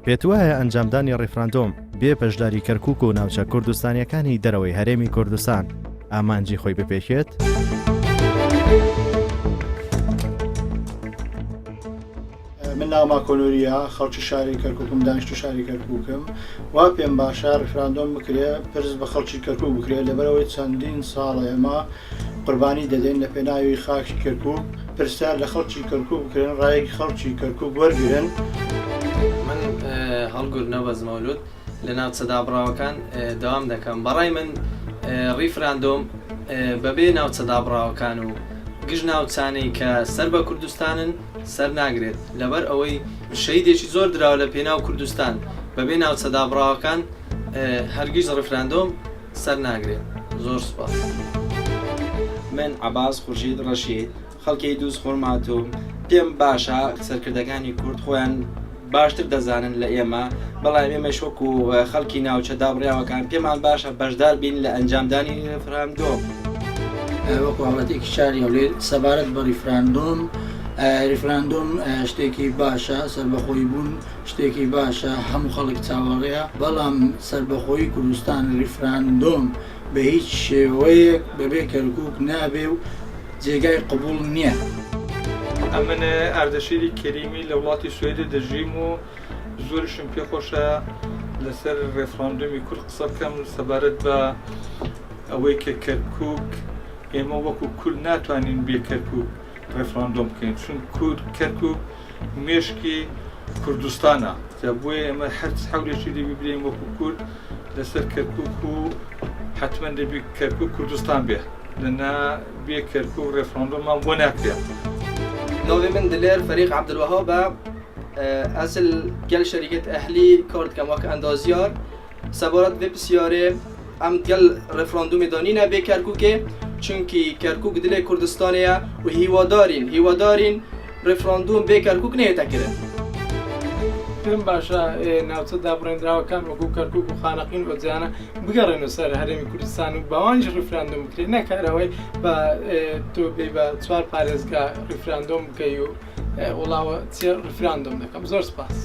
پێتوایە ئەنجامدانی ڕیفراندۆم بێ بەشداری کەرکوک و ناوچە کوردستانیەکانی دەرەوەی هەرێمی کوردستان ئامانجی خۆی بپێکێت؟ من ناوم ئاکۆ نوریە، خەڵکی شاری کەرکوکم، دانیشتوو شاری کەرکوکم. وا پێم باشە ڕیفراندۆم بکرێ، پرس بە خەڵکی کەرکوک بکرێ، لەبەرئەوەی چەندین ساڵە ئێمە قوربانی دەدەین لە پێناوی خاکی کەرکوک، پرسیار لە خەڵکی کەرکوک بکرێن، ڕای خەڵکی کەرکوک وەرگرن. من هەڵگورد نەبەز مەولود لە ناوچە دابڕاوەکان دەوام دەکەم. بەڕای من ڕیفراندۆم بەبێ ناوچە دابڕاوەکان و گشت ناوچانەی کە سەر بە کوردستانن سەر ناگرێت لەبەر ئەوەی شەهیدێکی زۆر دراوە لە پێناو کوردستان بەبێ ناوچە دابڕاوەکان هەرگیز ڕیفراندۆم سەر ناگرێت زۆر سوپاس. من عەباس خورشید ڕەشید خەڵکی دوز خورماتووم پێم باشە سەرکردەکانی کورد خۆیان باشتر دەزانن لە ئێمە بەڵام ئێمەش وەکو خەڵکی ناوچە دابڕاوەکان پێمان باشە بەشدار بین لە ئەنجامدانی ڕیفراندۆم. وەکو هاوڵاتیەکی شاری هەولێر سەبارەت بە ڕیفراندۆم، ڕیفراندۆم شتێکی باشە، سەربەخۆیی بوون شتێکی باشە، هەموو خەڵک چاوەڕێیە، بەڵام سەربەخۆیی کوردستان ڕیفراندۆم بە هیچ شێوەیەک بەبێ کەرکوک نابێ و جێگای قبوڵ نییە. ئەمن ئەردەشیری کەریمی لە وڵاتی سوێدێ دەژیم و زۆریشم پێ خۆشە لەسەر ڕێفڕاندۆمی کورد قسە بکەم سەبارەت بە ئەوەی کە کەرکوک ئێمە وەکو کورد ناتوانین بێ کەرکوک ڕێفڕاندۆم بکەین چون کورد کەرکوک مێشکی کوردستانە جا بۆیە ئێمە هەر حەولێکی دەبی بدەین وەکو کورد لەسەر کەرکوک و حتمما دەبی کەرکوک کوردستان بێ لەنا بێ کەرکوک ڕێفڕاندۆمان بۆ ناکرێ. ناوی من دلێر فەریق عەبدولوەهابە ئەز گەل شەریکەت ئەهلی کار دکەم وەک ئەندازیار سەبارەت ڤێ پسیارێ ئەم دگەل ڕێفراندومێ دا نینە بێ کەرکوکێ چونکی کەرکوک دلێ کوردستانێیە و هیوادارین هیوادارین ڕێفراندوم بێ کەرکوک نەیێتە کرن. پێم باشە ناوچە دابڕێندراوەکان وەکو کەرکوک و خانەقین و ئەوجانە بگەڕێنەوە سەر هەرێمی کوردستان و باوانیش ڕیفراندۆم بکرێت نەک هەر ئەوەی بە تۆ بێی بە چوار پارێزگا ڕیفراندۆم بکەی و وڵاوە چێ ڕیفراندۆم دەکەم زۆر سپاس.